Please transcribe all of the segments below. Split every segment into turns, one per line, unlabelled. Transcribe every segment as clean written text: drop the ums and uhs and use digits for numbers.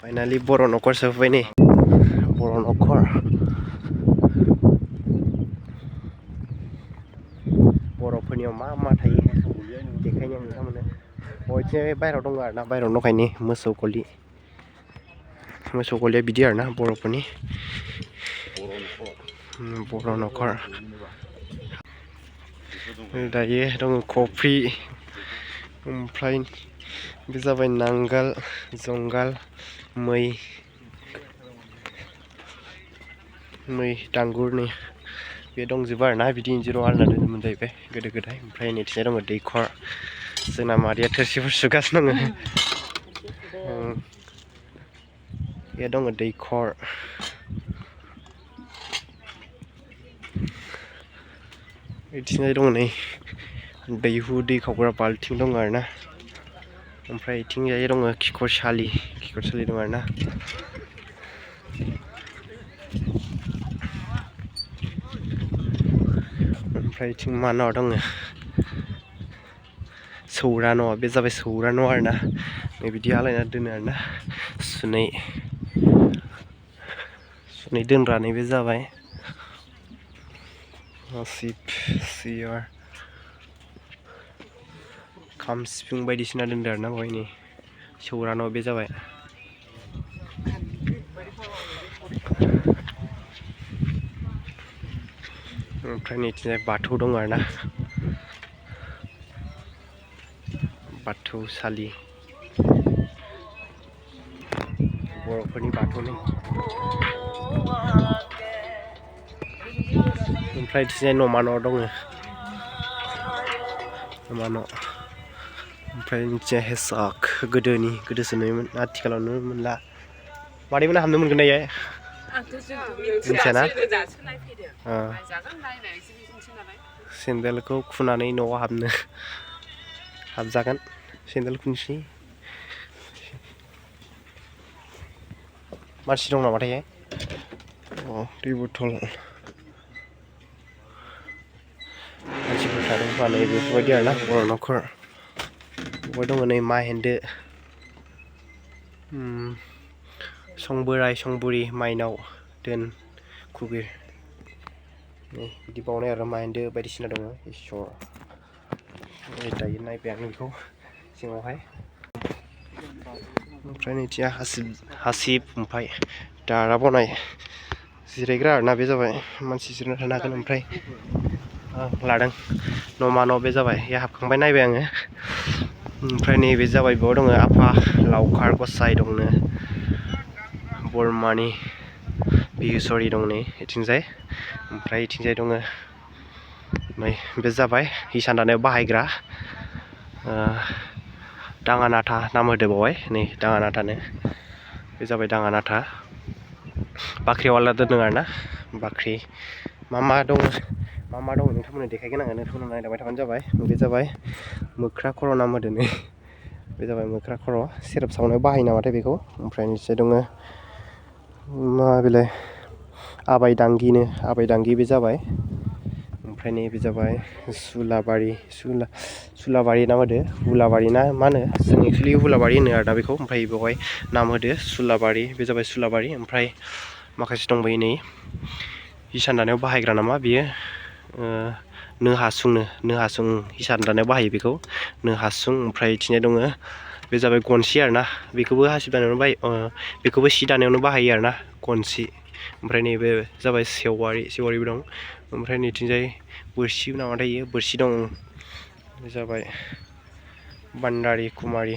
finally Boro Nokor सफैबाय नै Boro Nokor बर'फोरनियाव मा थायो देखायनो नोंथांमोननो बयथिंजाय बाहेरायाव दङ आरोना बाहेरायाव दंखायनो मोसौ गलिया बिदि आरोना बर'फोरनि Boro Nokor दायो दङ कफ्रि ओमफ्राय बे जाबाय नांगाल जंगाल मै दांगुरनि बे दंजोबो आरोना बिदि इन्जुराव आलायना दोनोमोन जाहैबाय गोदो गोदाय ओमफ्राय नैथिंजाय दङ दैखर जोंना मादैया थोरसिफोर सुगासिनो दङ बे दङ दैखर बिथिंजाय दङ नै दैहु दै खावग्रा बाल्थिं दङ आरोना ओमफ्राय बिथिंजाय दङ खिखरसालि दङ आरोना ओमफ्राय बिथिं मा न' दङ सौरा न' बे जाबाय सौरा न' आरोना नै बिदि आलायना दोनो आरोना सुनै दोनग्रा नै बे जाबाय हासिब सियार खाम सिफुं बायदिसिना दोनदो आरोना बेवहाय नै सौरा न' बे जाबाय ओमफ्राय नैथिंजाय बाथौ दं आरोना बाथौसालि बर'फोरनि बाथौनि ओमफ्राय बिथिंजाय न'मा न' दङ न'मा न' ओमफ्राय मिथिया हेसाक गोदोसो नुयोमोन आथिखालाव नुनो मोनला मादैमोना हाबनो मोनगोन ना इयाय मिथियाना सेन्देलखौ खुनानै न'आव हाबजागोन सेन्देल खुनसै मानसि दं नामाथाय दै बथल मानसिफोर थादों फानै बेफोरबायदि आरोना Boro Nokor बहाय दङ नै मा हेन्दो संबोराय संबुरि माइनाव दोन खुबिर नै बिदि बावनाय आरो मा हेन्दो बायदिसिना दङ इसोर दायो नायबाय आं बेखौ सिङावहाय ओमफ्राय नैथिया हासिब ओमफ्राय दारा बनाय जिरायग्रा आरोना बे जाबाय मानसि जिरायना थानो हागोन ओमफ्राय लादों न'मा न' बे जाबाय बेयाव हाबखांबाय नायबाय आङो ओमफ्राय नैबे जाबाय बेयाव दङ आफा लावखार गसाय दंनो बरमानि बिहुसरि दं नै बिथिंजाय ओमफ्राय बिथिंजाय दङ नै बे जाबाय हिसान दानायाव बाहायग्रा दाङानाथा नाम होदो बावहाय नै दाङानाथानो बे जाबाय दाङानाथा बाख्रियाव आलादा दोनदों आरोना बाख्रि मा दं नोंथांमोननो देखायगोन आङो नोंथांमोननो नायलांबाय थाबानो जाबाय बे जाबाय मोख्रा खर' नाम होदों नै बे जाबाय मोख्रा खर' सेरेप सावनायाव बाहायो नामाथाय बेखौ ओमफ्राय निफ्राय दङ मा बेलाय आबायदांगि बे जाबाय ओमफ्राय नैबे जाबाय सुलाबारि नाम होदो हुलाबारि ना मा होनो जों एक्सुवेलि हुलाबारि होनो आरोना बेखौ ओमफ्राय बेवहाय नाम होदो सुलाबारि बे जाबाय सुलाबारि ओमफ्राय माखासे दंबायो नै हिसान दानायाव बाहायग्रा नामा बियो नो हासुं हिसान दानायाव बाहायो बेखौ नो हासुं ओमफ्राय बिथिंजाय दङ बे जाबाय गनसि आरोना बेखौबो हासिब दानायावनो बेखौबो सि दानायावनो बाहायो आरोना गनसि ओमफ्राय नैबे जाबाय सेवारिबो दं ओमफ्राय नैथिंजाय बोरसि नामाथाय इयो बोरसि दं बे जाबाय बान्दारि कुमारि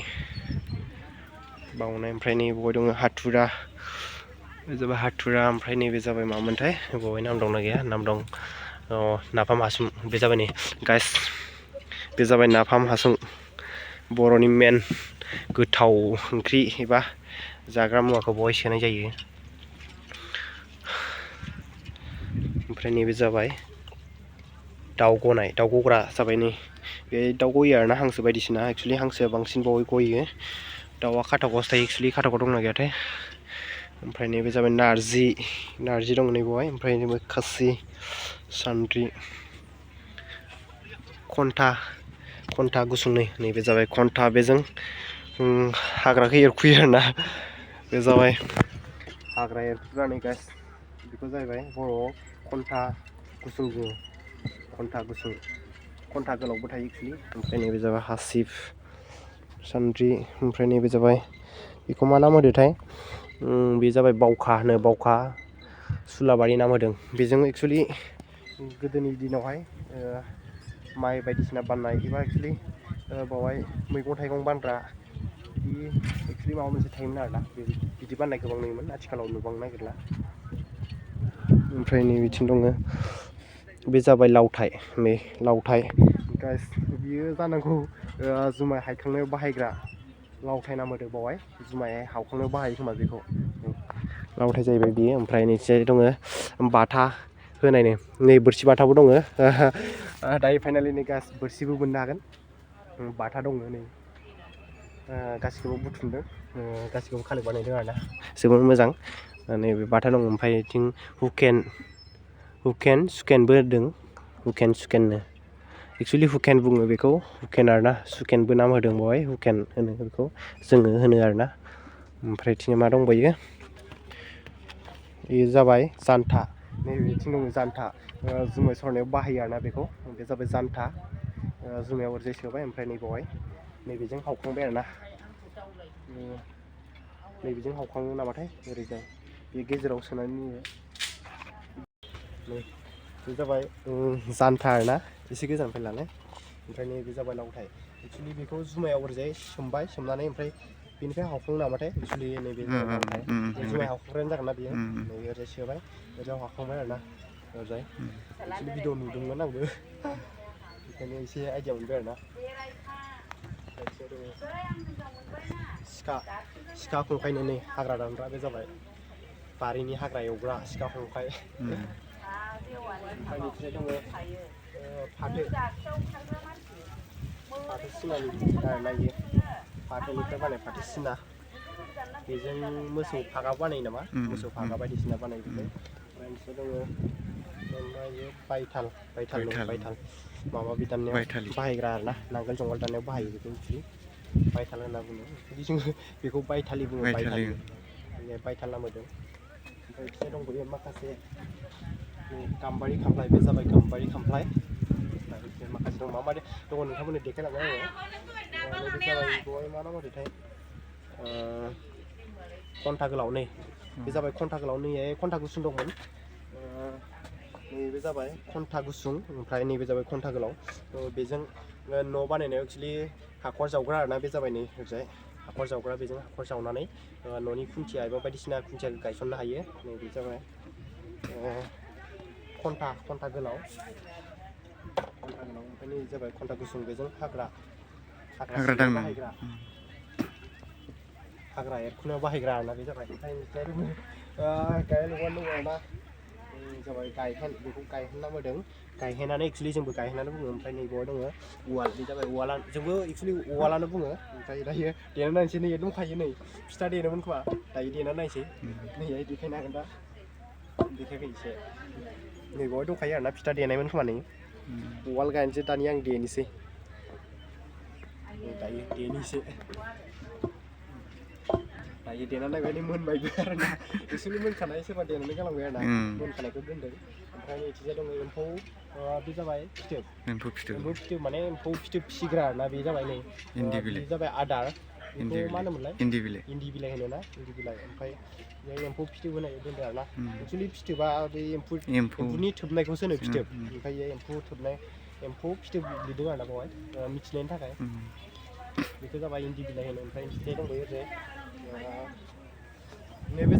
बावनाय ओमफ्राय नै बहाय दङ हाथुरा बे जाबाय हाथुरा ओमफ्राय नैबे जाबाय मामोनथाय बहाय नाम दंना गैया नाम दं नाफाम हासुं बे जाबाय नै गाइस बे जाबाय नाफाम हासुं बर'नि मेन गोथाव ओंख्रि एबा जाग्रा मुवाखौ बहाय सोनाय जायो ओमफ्राय नैबे जाबाय दाउ गग्रा जाबाय नै बे दाउ गयो आरोना हांसो बायदिसिना एक्सुवेलि हांसोआ बांसिन बावै गयो दाउआ खाथाख'आवसो थायो एक्सुवेलि खाथाख'आव दंना गैयाथाय ओमफ्राय नैबे जाबाय नारजि दं नै बेवहाय ओमफ्राय नैबे खासि सान्द्रि खन्था गुसुं नैबे जाबाय खन्था बेजों हाग्राखौ एरखुयो आरोना बे जाबाय हाग्रा एरखुनानै गाइस बेखौ जाहैबाय बर'आव खन्था गुसुं बुङो खन्था गुसुं खन्था गोलावबो थायो एक्सुलि ओमफ्राय नैबे जाबाय हासिब सान्द्रि ओमफ्राय नैबे जाबाय बेखौ मा नाम होदोंथाय बे जाबाय बावखा होनो बावखा सुलाबारि नाम होदों बेजों एक्सुलि गोदोनि दिनावहाय माइ बायदिसिना बाननाय एबा एक्सुलि बावहाय मैगं थाइगं बानग्रा बिदि एक्सुलि माबा मोनसे थायोमोन आरोना बिदि बाननाय गोबां नुयोमोन आथिखालाव नुबांनो नागिरला ओमफ्राय नै बिथिं दङ बे जाबाय लावथाइ नै लावथाइ गाइस बियो जानांगौ जुमाय हायखांनायाव बाहायग्रा लावथाइ नाम होदों बावहाय जुमाय हावखांनायाव बाहायो खोमा बेखौ लावथाइ जाहैबाय बियो ओमफ्राय नैथिंजाय दङ बाथा होनायनो नै बोरसि बाथाबो दङ दायो फाइनालि नै गास बोरसिबो बोननो हागोन बाथा दङ नै गासिखौबो बुथुमदों गासिखौबो कालेक्ट बानायदों आरोना जोबोर मोजां नैबे बाथा दं ओमफ्राय बिथिं हुकेन सुकेनबो होदों हुकेन सुकेननो एक्सुलि हुकेन बुङो बेखौ हुकेन आरोना सुकेनबो नाम होदों बेवहाय हुकेन होनो बेखौ जोङो होनो आरोना ओमफ्राय बिथिं मा दंबायो बेयो जाबाय जानथा नैबेथिं दङ जानथा जुमाय सरनायाव बाहायो आरोना बेखौ बे जाबाय जानथा जुमायाव ओरैजाय सोबाय ओमफ्राय नैबावहाय नैबेजों हावखांबाय आरोना नैबेजों हावखाङो नामाथाय ओरैजाय बे गेजेराव सोनानै होयो बे जाबाय जानथा आरोना एसे गोजाननिफ्राय लानाय ओमफ्राय नैबे जाबाय लावथाइ एक्सुलि बेखौ जुमायाव ओरैजाय सोमबाय सोमनानै ओमफ्राय बेनिफ्राय हावखाङो नामाथाय एक्सुलि नैबे जाबाय लावथाइ जुमाय हावखांग्रायानो जागोन ना बियो नैबे ओरैजाय सोबाय ओरैजाय हावखांबाय आरोना ओरैजाय एक्सुलि भिडिअ नुदोंमोन आंबो बेखायनो एसे आइडिया मोनबाय आरोना सिखा खंखायनो नै हाग्रा दानग्रा बे जाबाय बारिनि हाग्रा एवग्रा सिखा खंखाय ओमफ्राय बिथिंजाय दङ फाथो सिनानि आरोना इयो फाथोनिफ्राय बानाय फाथो सिना बेजों मोसौ फागा बानायो नामा मोसौ फागा बायदिसिना बानायो बेजों ओमफ्राय मोनसे दङ ओमफ्राय बायथाल माबा बि दाननायाव बाहायग्रा आरोना नांगोल जुंगाल दाननायाव बाहायो बेखौ एक्सुलि बायथाल होनना बुङो जोङो बेखौ बायथालि बुङो बायथाल नाम होदों ओमफ्राय बिथिंजाय दंबावो माखासे गाम्बारि खामफ्लाय बे जाबाय गाम्बारि खामफ्लाय माखासे दं मा दङ नोंथांमोननो देखायलांगोन आङो नैबे जाबाय बेवहाय मा नाम होदोंथाय खन्था गोलाव नै बे जाबाय खन्था गोलाव नैहाय खन्था गुसुं दंमोन नैबे जाबाय खन्था गुसुं ओमफ्राय नैबे जाबाय खन्था गोलाव बेजों न' बानायनायाव एक्सुलि हाखर जावग्रा आरोना बे जाबाय नै ओरैजाय हाखर जावग्रा बेजों हाखर जावनानै न'नि खुन्थिया एबा बायदिसिना खुन्थिया गायसननो हायो नैबे जाबाय खन्था गोलाव ओमफ्राय नै जाबाय खन्था गुसुं बेजों हाग्रा सिबनायाव बाहायग्रा हाग्रा एरखुनायाव बाहायग्रा आरोना बे जाबाय ओमफ्राय गायहेन उवाल दङ आरोना जाबाय गायहेन बेखौ गायहेन नाम होदों गायहेनानो एक्सुलि जोंबो गायहेनानो बुङो ओमफ्राय नैबाव दङ उवाल बे जाबाय उवालानो जोंबो एक्सुलि उवालानो बुङो ओमफ्राय दायो देना नायनोसै नै दंखायो नै फिथा देनोमोन खोमा दायो देना नायनोसै नैहाय देखायनो हागोन दा देखायफै एसे नैबावहाय दंखायो आरोना फिथा देनायमोन खोमा नै उवाल गायनोसै दानिया आं देनोसै दायो देनोसै दायो देना नायबाय मोनबायबो आरोना एक्सुलि मोनखानाय सोरबा देनानै गालांबाय आरोना मोनखानायखौ दोनदों ओमफ्राय नैथिंजाय दङ एम्फौ बे जाबाय फिथोब माने एम्फौ फिथोब फिसिग्रा आरोना बे जाबाय नै बे जाबाय आदार बेखौ मा होनोमोनलाय इन्दि बिलाइ होनोना इन्दि बिलाइ ओमफ्राय बेहाय एम्फौ फिथोब होनाय दोनदों आरोना एक्सुलि फिथोबा बे एम्फौनि थोबनायखौसो होनो फिथोब ओमफ्राय एम्फौ फिथोब लिरदों आरोना बेवहाय मिथिनायनि थाखाय बेखौ जाबाय इन्दि बिलाइ होनो ओमफ्राय फिथाइ दंबायो ओरैजाय नैबे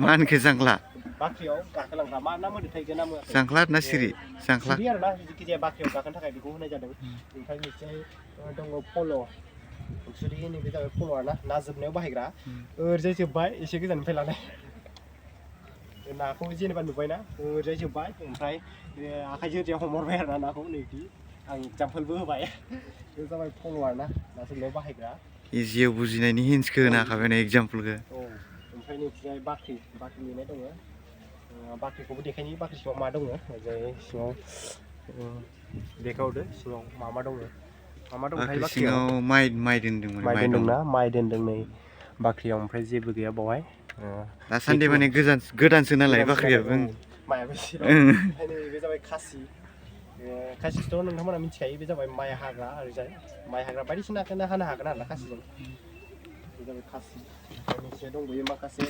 मा होनखो जांख्ला
बाख्रियाव गाखोलांग्रा मा नाम होदोंथाय नाम होआखै
जांख्ला ना सिरि
सिरि आरोना जिखिजाया बाख्रियाव गाखोनो थाखाय बेखौ होनाय जादों ओमफ्राय मोनसे दङ फल' एक्सुलि नैबे जाबाय फल' आरोना ना जोबनायाव बाहायग्रा ओरैजाय जोब्बाय एसे गोजाननिफ्राय लानाय नाखौ जेनेबा नुबायना ओरैजाय जोब्बाय ओमफ्राय आखाइजों ओरैजाय हमहरबाय आरोना नाखौ नैदि आं एगजामपोलबो होबाय बे जाबाय फल' आरोना ना जोबनायाव बाहायग्रा
इजियाव बुजिनायनि हिन्ट्सखौ होनो हाखाबाय ना एगजामपोलखौ
औ ओमफ्राय नैथिंजाय बाख्रि लिरनाय दङ बाख्रिखौबो देखायनि बाख्रि सिङाव मा दङ ओरैजाय सिङाव देखायहरदो सिङाव मा दङ
बाख्रि सिङाव माइ दोनदोंमोन
माइ दोनदोंना माइ दोनदों नै बाख्रियाव ओमफ्राय जेबो गैया बावहाय
दासान्दि माने गोदानसो नालाय बाख्रियाबो
मायाबो एसे ओंखायनो बे जाबाय खासिखौथ' नोंथांमोना मिथिखायो बे जाबाय माइ हाग्रा ओरैजाय माइ हाग्रा बायदिसिनाखौनो हानो हागोन आरोना खासिजों बे जाबाय खासि मोनसे दंबोयो माखासे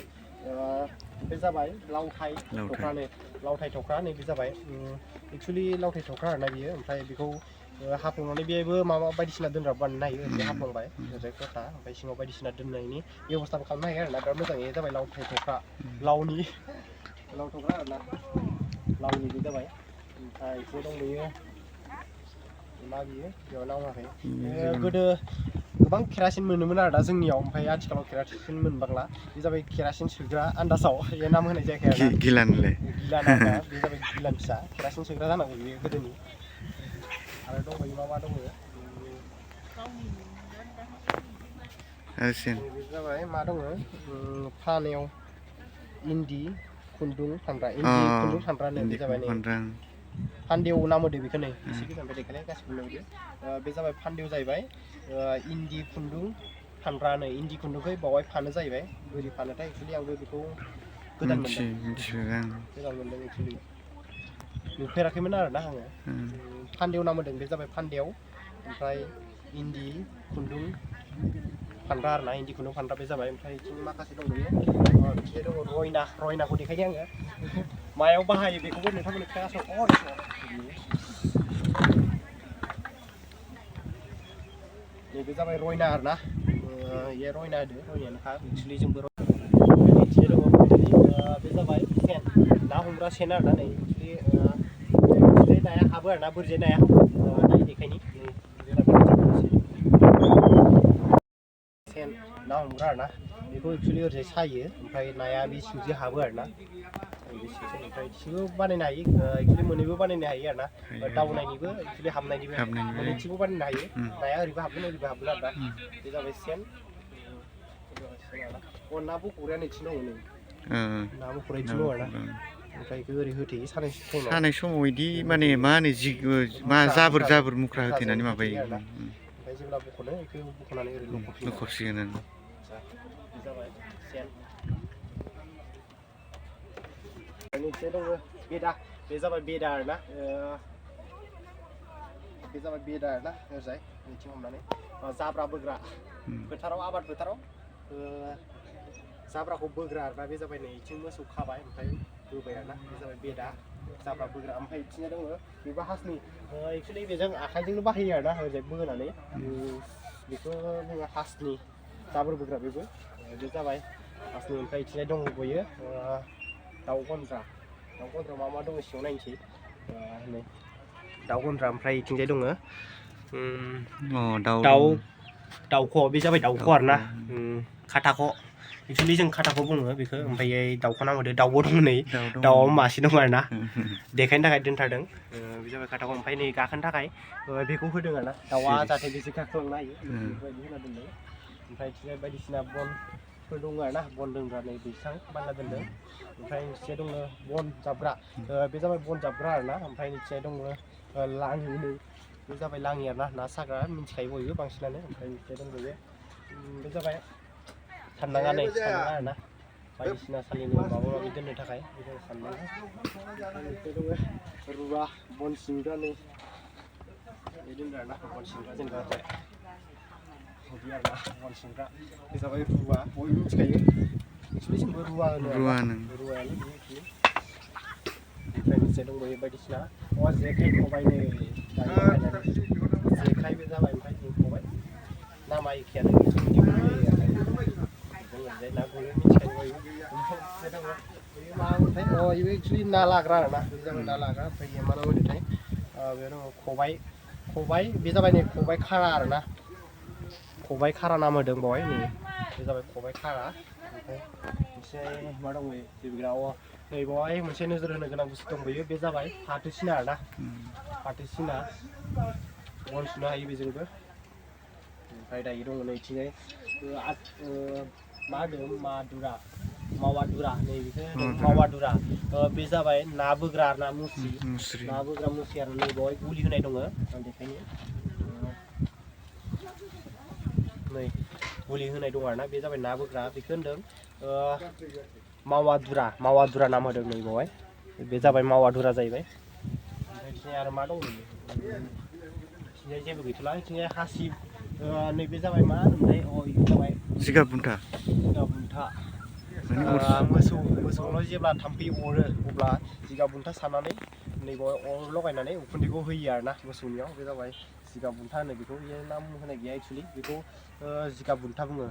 बे जाबाय लावथाइ थख्रा नैबे जाबाय एक्सुवेलि लावथाइ थख्रा आरोना बियो ओमफ्राय बेखौ हाफ्लंनानै बेबो माबा बायदिसिना दोनग्रा बानायनो हायो ओरैजाय हाफ्लंबाय ओरैजाय खथा ओमफ्राय सिङाव बायदिसिना दोननायनि बेब'स्थाबो खालामनो हायो आरोना बिराद मोजां बे जाबाय लावथाइ थख्रा लावनि लाव थख्रा आरोना लावनि बे जाबाय ओमफ्राय एसे दंबोयो मा बियो बेयाव नाङाखै गोदो गोबां केरासिन मोनोमोन आरो दा जोंनियाव ओमफ्राय आथिखालाव केरासिन मोनबांला बे जाबाय केरासिन सोग्रा आन्दाजाव बे नाम होनाय जायाखै आरोना गिलान आरोना बे जाबाय गिलान फिसा केरासिन सोग्रा जानांगौ बेयो गोदोनि आरो दंबायो मा दङ बे जाबाय मा दङ फानायाव इन्दि खुन्दुं फानग्रा इन्दि खुन्दुं फानग्रानो बे जाबाय नै फान्देव नाम होदो बेखौ नै एसे गोजाननिफ्राय देखायलाय गासिबो नुदो बे जाबाय फान्देव जाहैबाय इन्दि खुन्दुं फानग्रा नै इन्दि खुन्दुंखौ बावहाय फानो जाहैबाय बोरै फानोथाय एक्सुवेलि आंबो बेखौ गोदान मोनदों एक्सुवेलि नुफेराखैमोन आरोना आङो फान्देव नाम होदों बे जाबाय फान्देव ओमफ्राय इन्दि खुन्दुं फानग्रा आरोना इन्दि खुन्दुं फानग्रा बे जाबाय ओमफ्राय बिदिनो माखासे दंबायो बिदिनो दङ रयनाखौ देखायनि आङो मायाव बाहायो बेखौबो नोंथांमोननो खोनासं नैबे जाबाय रयना आरोना बे रयना होदो रयनायानोखा एक्सुवेलि जोंबो बिदिनो दङ बे जाबाय सेन ना हमग्रा सेन आरोना नै एक्सुवेलि नाया हाबो आरोना बोरजाय नाया हाबो दायो देखायनि सेन ना हमग्रा आरोना बेखौ एक्सुवेलि ओरैजाय सायो ओमफ्राय नाया बे सिंजों हाबो आरोना ओमफ्राय बिथिंबो बानायनो हायो एक्सुवेलि मोननैबो बानायनो हायो आरोना दावनायनिबो एक्सुवेलि हाबनायनिबो मोननैथिंबो बानायनो हायो नाया ओरैबो हाबगोन ओरैबो हाबगोन आरोना बे जाबाय सेन ना बख'ग्राया नैथिं दङ नै ना बख'ग्रा बिथिं दङ आरोना ओमफ्राय बेखौ ओरै होथेयो
सानाय समाव बिदि माने मा होनो मा जाबोर मुख्रा होथेनानै माबायो
ओमफ्राय जेब्ला बख'नो बेखौ बख'नानै ओरै
लखबसिगोन
जाबाय सेन मोनसे दङ बेदा बे जाबाय बेदा आरोना बे जाबाय बेदा आरोना ओरैजाय नैथिं हमनानै जाब्रा बोग्रा फोथाराव आबाद फोथाराव जाब्राखौ बोग्रा आरोना बे जाबाय नैथिं मोसौ खाबाय ओमफ्राय बोबाय आरोना बे जाबाय बेदा जाब्रा बोग्रा ओमफ्राय बिथिंजाय दङ बेबो हासनि एक्सुवेलि बेजों आखाइजोंनो बाहायो आरोना ओरैजाय बोनानै बेखौ बुङो हासनि जाबोर बोग्रा बेबो बे जाबाय हासनि ओमफ्राय बिथिंजाय दंबोयो दाउ गन्द्रा मा दङ सिङाव नायनोसै नै दाउ गन्द्रा ओमफ्राय बिथिंजाय दङ दाउख' बे जाबाय दाउख' आरोना खाथाख' एक्सुवेलि जों खाथाख' बुङो बेखौ ओमफ्राय दाउख' नाम होदो दाउब' दङ नै दाउआव मासे दङ आरोना देखायनो थाखाय दोनथारदों बे जाबाय खाथाख' ओमफ्राय नै गाखोनो थाखाय बेखौ होदों आरोना दाउआ जाहाथे बेसे गाखोलांनो हायो बेफोरबायदि होना दोनदों ओमफ्राय बिथिंजाय बायदिसिना बनफोर दङ आरोना बन दोनग्रा नै बैसां बानायना दोनदों ओमफ्राय निथिंजाय दङ बन जाबग्रा बे जाबाय बन जाबग्रा आरोना ओमफ्राय निथिंजाय दङ लाङि नै बे जाबाय लाङि आरोना ना साग्रा मिथिखायो बयबो बांसिनानो ओमफ्राय निथिंजाय दंबोयो बे जाबाय सानदांगा नै सानदांगा आरोना बायदिसिना सालिनो माबा माबि दोननो थाखाय बे जाबाय सानदांगा निथिंजाय दङ रुवा बन सिनग्रा नै बे दोनग्रा आरोना बन सिनग्रा जेनेबा बिदि आरोना बन सिनग्रा बे जाबाय रुवा बयबो मिथिखायो एक्सुवेलि जोंबो रुवा होनो रुवायानो बेयो एक्सुवेलि ओमफ्राय निथिंजाय दंबोयो बायदिसिना जेखाइ खबाइ नै जेखाइ बे जाबाय ओमफ्राय जों खबाइ नामा एखेयानो जों ना गुरो मिथिखायो बयबो ओमफ्राय दङ बेयो मा ओमफ्राय बेयो एक्सुवेलि ना लाग्रा आरोना बे जाबाय ना लाग्रा ओमफ्राय बेयो मा होनोथाय बे दङ खबाइ बे जाबाय नै खबाइ खारा आरोना खबाइ खारा नाम होदों बेवहाय नै बे जाबाय खबाइ खारा ओमफ्राय मोनसे मा दङ सिबिग्रा नै बेवहाय मोनसे नोजोर होनो गोनां बुस्थु दंबोयो बे जाबाय फाथो सिना आरोना फाथो सिना बन सुनो हायो बेजोंबो ओमफ्राय दायो दङ नैथिंजाय मा होनो मावादुरा नै बेखौ होनो मावादुरा बे जाबाय ना बोग्रा आरोना मुस्रि ना बोग्रा मुस्रि आरो नै बेवहाय गुलि होनाय दङ आं देखायनो नै मुलि होनाय दं आरोना बे जाबाय ना बोग्रा बेखौ होनदों मावादुरा नाम होदों नै बावहाय बे जाबाय मावादुरा जाहैबाय ओमफ्राय बिथिं आरो मा दंमोन बिथिंजाय जेबो गैथ'ला बिथिंजाय हासिब नैबे जाबाय मा होनोमोनलाय बेयो जाबाय
जिगाब बुन्था
मोसौनाव जेब्ला थाम्फै अरो अब्ला जिगाब बुन्था सारनानै नैबाव अर लगायनानै उखुन्दैखौ होयो आरोना मोसौनियाव बे जाबाय जिगाब बुन्था होनो बेखौ बे नाम होनाय गैया एक्सुवेलि बेखौ जिगाब बुन्था बुङो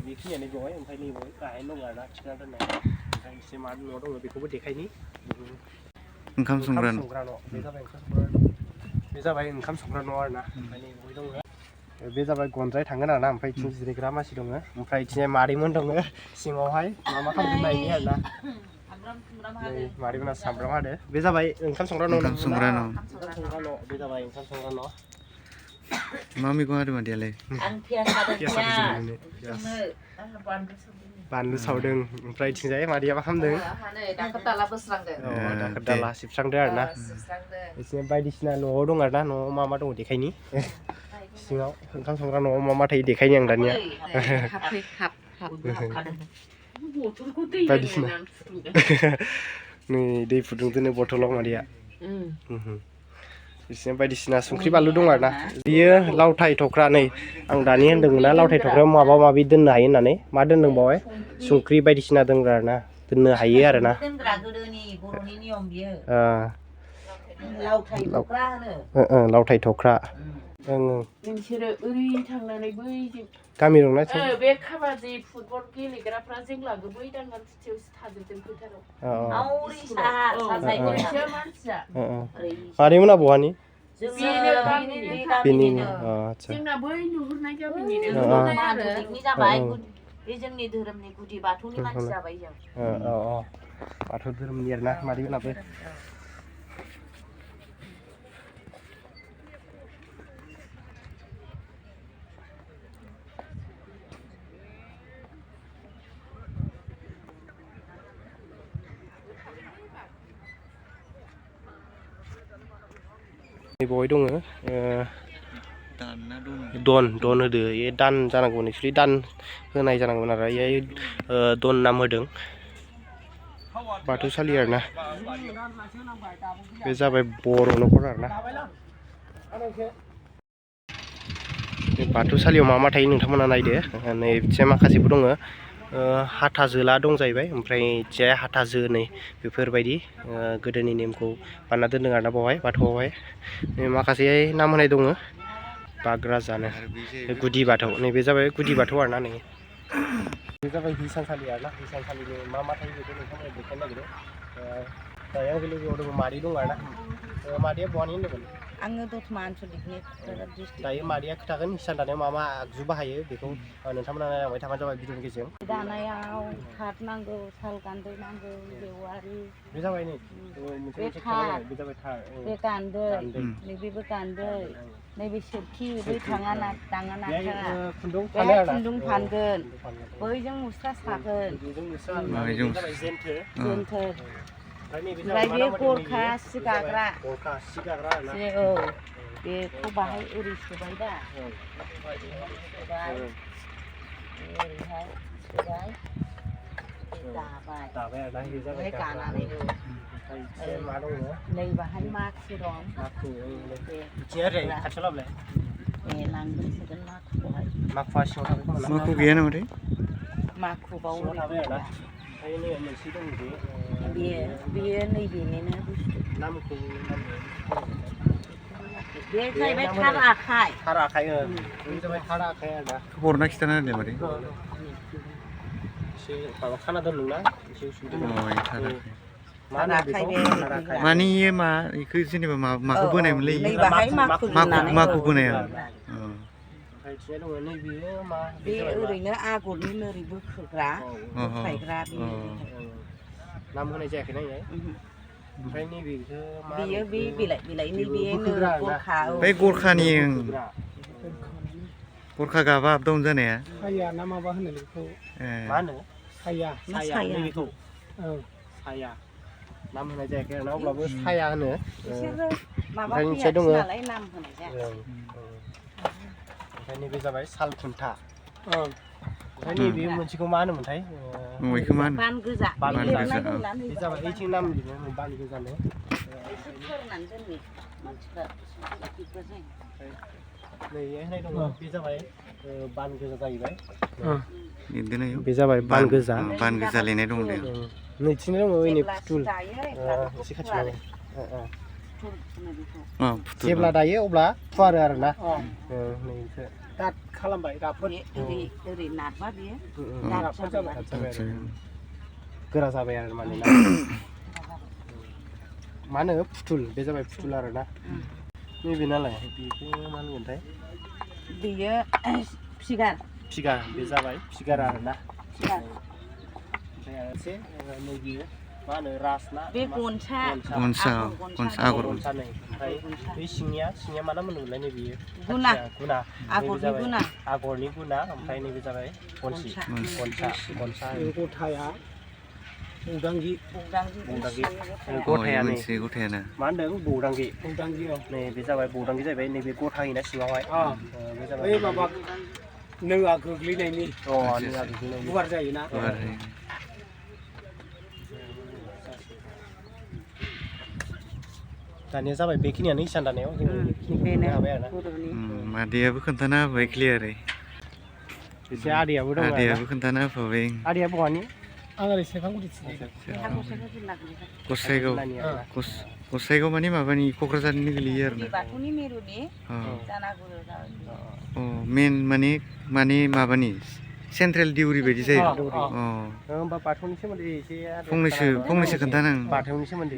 बेखिनियानो बेवहाय ओमफ्राय नैबावहाय गाहायनो दं आरोना थिखांना दोननाय ओमफ्राय एसे मा न'आव दङ बेखौबो देखायनि
ओंखाम संग्रा न'
बे जाबाय ओंखाम संग्रा न' आरोना ओमफ्राय नैबावहाय दङ बे जाबाय गनद्राय थांगोन आरोना ओमफ्राय बिथिं जिरायग्रा मानसि दङ ओमफ्राय बिथिं मादैमोन दङ सिङावहाय मा खालामदों नायनि आरोना नै मादैमोना सामब्राम हादो बे जाबाय ओंखाम संग्रा न' बे जाबाय ओंखाम संग्रा न'
मा मैगं हादों मादैयालाय
बानलु सावदों ओमफ्राय बिथिंजाय मादैया मा खालामदों दाखोर दाला सिबस्रांदो आरोना बिदिनो बायदिसिना न'आव दं आरोना न'आव मा दङ देखायनि सिङाव ओंखाम संग्रा न'आव मा थायो देखायनि आं दानिया बायदिसिना नै दै फुदुंदोनो बथलाव मादैया बिदिनो बायदिसिना संख्रि बानलु दं आरोना बियो लावथाय थख्रा नै आं दानि होनदोंमोन ना लावथाय थख्रायाव माबा माबि दोननो हायो होननानै मा दोनदों बावहाय संख्रि बायदिसिना दोनग्रा आरोना दोननो हायो आरोना लावथाय थख्रा
नोंसोरो ओरै थांनानै बै
गामि दंना
बे काबादि फुटबल गेलेग्राफ्रा जोंलागो बै दांगाल फुथियावसो थाजोबदों फोथाराव
मादैमोना बहानि
जोंना बै नुहुरनाय गामिनिनो बे जोंनि धोरोमनि गुदि बाथौनि मानसि जाबाय जों
बाथौ धोरोमनि आरोना मादैमोनाबो बहाय दङ दन होदो ये दान जानांगौमोन एक्सुवेलि दान होनाय जानांगौमोन आरो ये दन नाम होदों बाथौसालि आरोना बे जाबाय बर' न'खर आरोना बे बाथौसालियाव मा थायो नोंथांमोना नायदो नै बिथिं माखासेबो दङ हाथाजोला दं जाहैबाय ओमफ्राय जे हाथाजो नै बेफोरबायदि गोदोनि नेमखौ बानायना दोनदों आरोना बावहाय बाथौआवहाय माखासे नाम होनाय दङ बाग्रा जानो गुदि बाथौ नैबे जाबाय गुदि बाथौ आरोना नै बे जाबाय हिसानसालि आरोना हिसानसालिनि मा थायो बेखौ नोंथांमोना देखायनो नागिरदों दायो आंनि लोगोआव दङ मादै दं आरोना मादैया बहानि होनदोंमोन
आङो दतमा आनसलिकनि
दायो मादैया खोथागोन हिसान दानायाव मा आगजु बाहायो बेखौ नोंथांमोना नायलांबाय थाबानो जाबाय भिडिअनि गेजेरजों
दानायाव थाथ नांगौ साल गान्दै नांगौ बेवारि
बे जाबाय नै
बे
जाबाय थार
बे गान्दै नैबेबो गान्दै नैबे सोरखि बै दाङा नाथारा बे खुन्दुं फानगोन बैजों मुस्रा सागोन जेन्थोर ओमफ्राय बे गरखा सि गाग्रा बेखौ बाहाय ओरै सोबाय दा ओरैहाय सोबाय दाबाय ओमफ्राय गानानै नै बाहाय माखु दं लांगोन सोगोन माखुखौहाय
माखुवा सिङाव थाबाय खोमा
माखु गैया नामाथाय
माखु बावनो
थाबाय आरोना ओमफ्राय नै मोनसे दं
बेयो नैबेनिनो बुस्थु
नामखौ
बे जाहैबाय थार आखाइ
बे जाबाय थार आखाइ आरोना
हरना खिथाना होदो मादै
एसे माबा खाना दोनदोंना एसे उसुबिदा
माने इयो मा इखो जेनेबा माखौ बोनायमोनलै माखु बोनाया
बे ओरैनो आगरनि नोरै बोखोग्रा बोख्लायग्रा
नाम होनाय जायाखैना इहाय ओमफ्राय नैबेखौ
बेयो बे बिलाइनि बे गरखा
बै गरखानि गरखा गाबा आप डाउन जानाया
साया ना माबा होनो बेखौ मा होनो साया नैबेखौ साया नाम होनाय जायाखै आरोना अब्लाबो साया होनो
माबा फैयाखै नालाय नाम होनाय जायाखै
ओमफ्राय नैबे जाबाय साल खुन्था ओमफ्राय नैबे मोनसेखौ मा होनोमोनथाय
बेखौ मा होनो
बान गोजा
बान गोजा
बे जाबाय ओइथिं नाम लिरो बान गोजानो
फोरनानै दोननि मानसिफ्रा
नै होनाय दङ बे जाबाय बान गोजा जाहैबाय
बिदिनो
बे जाबाय बान गोजा
लिरनाय दं दे
नैथिंनो दङ ओइनै फुथुल एसे खाथियाव जेब्ला दायो अब्ला फुवारो आरोना नैसो दाद खालामबाय राफोद
ओरै नारबा बेयो
राफोद जाबाय गोरा जाबाय आरो माने ना मा होनो फुथुल बे जाबाय फुथुल आरोना नैबे नालाय बेखौ मा होनगोनथाय
बेयो फिगार
बे जाबाय फिगार आरोना ओमफ्राय आरो एसे नैबे मा होनो रास ना
बे गनसा
आगर
नै ओमफ्राय बे सिंनिया मा नाम होनोमोनलाय नैबेयो
गुना
आगरनि गुना ओमफ्राय नैबे जाबाय गनसा गथाया बौदांगि गथाया नै
गथायानो
मा होनदों बौदांगि नै बे जाबाय बौदांगि जाहैबाय नैबे गथा होयोना सिङावहाय बे जाबाय माबा नोआ गोग्लैनायनि गुवार जायोना दानिया जाबाय बेखिनियानो हिसान दानायाव जों बेनो हाबाय आरोना
मादैयाबो खोन्थाना होबाय क्लियारै
एसे आदैयाबो दं
खोन्थाना होफाबाय
आदैया बहानि आं ओरै सेरफांगुरि
गसाइगाव माने माबानि क'क्राझारनि गोलैयो आरो
बाथौनि मिरुनि
मेन माने माबानि सेन्ट्रेल डिउरि बायदि जायो
होमबा बाथौनि सोमोन्दै एसे
फंनैसो खोन्थानां
बाथौनि सोमोन्दै